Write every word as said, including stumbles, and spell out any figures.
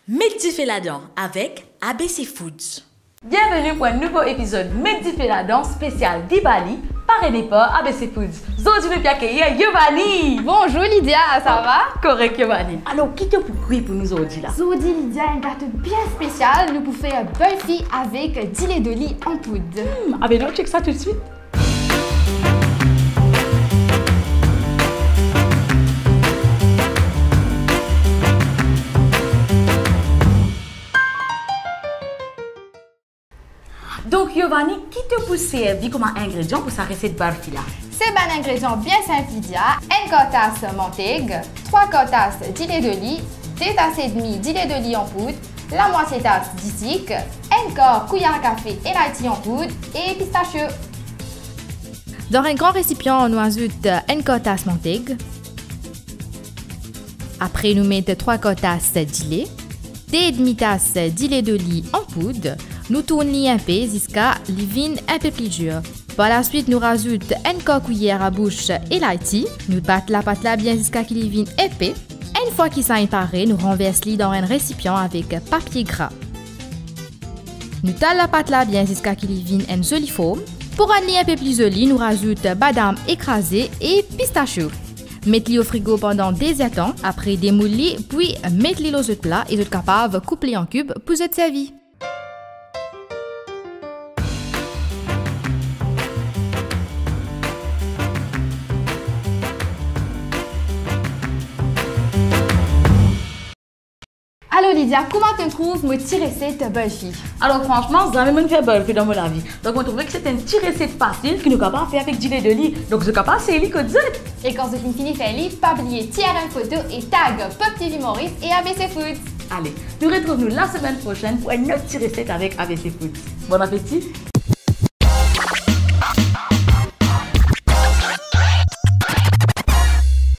Met dife ladan avek A B C Foods. Bienveni pou enn nouvo epizod Met dife ladan spesial Dibali, parene par A B C Foods. Zordi nou pe akeyir Yovani. Bonzour Lydia, sa va? Korek Yovani. Alor, ki to pou kwi pou nou zordi la? Zordi Lydia, enn gato bien spesial, nou pou fer barfi avek dile doli an poud. Hmm, abe nou chek sa toutswit. Donk Yovani, ki to pou servi kouma ingredian pou sa reset barfi la? Se bann ingredian bien sinp Lydia, enn kar tas manteg, trwa kar tas dile doli, de tas edmi dile doli an poud, lamwatie tas disik, enn kar kwiyer kafe elayti an poud e pistachio. Dan enn gran resipian, nou azout enn kar tas manteg. Apre, nou met trwa kar tas dile, de edmi tas dile doli an poud. Nou tourn li inpe ziska li vinn inpe pli dir. Par laswit, nou razout enn kar kwiyer a bous elayti. Nou bat lapat la bien ziska ki li vinn epe. Enn fwa ki sa inn pare, nou ranvers li dan enn resipian avek papie gra. Nou tal lapat la bien ziska ki li vinn enn zoli form. Pou rann li inpe pli zoli, nou razout badam ekraze e pistachio. Met li o frigo pandan de zertan, apre demoul li, pwi met li lor zot pla e zot kapav koup li an kib pou zot servi. Alor Lydia, kouma to trouv mo ti reset barfi? Alor fransman, zame mo'nn fer barfi dan mo lavi. Donk mo trouve ki se enn ti reset fasil ki nou kapav fer avek dile doli. Donk zot kapav sey li kot zot. E kan zot finn fini fer li, pa bliye tir enn foto e tag Pop T V Maurice e A B C Foods. Ale, nou retrouv nou lasemenn prosenn pou enn lot ti reset avek A B C Foods. Bon apeti!